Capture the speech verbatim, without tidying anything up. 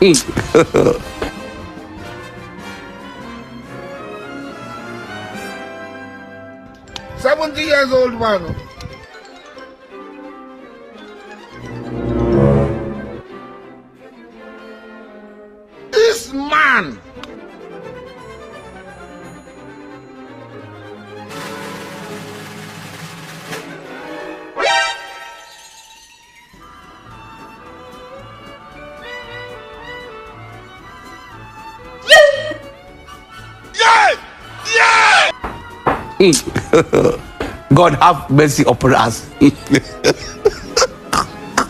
Seventy years old man. This man. God have mercy upon us.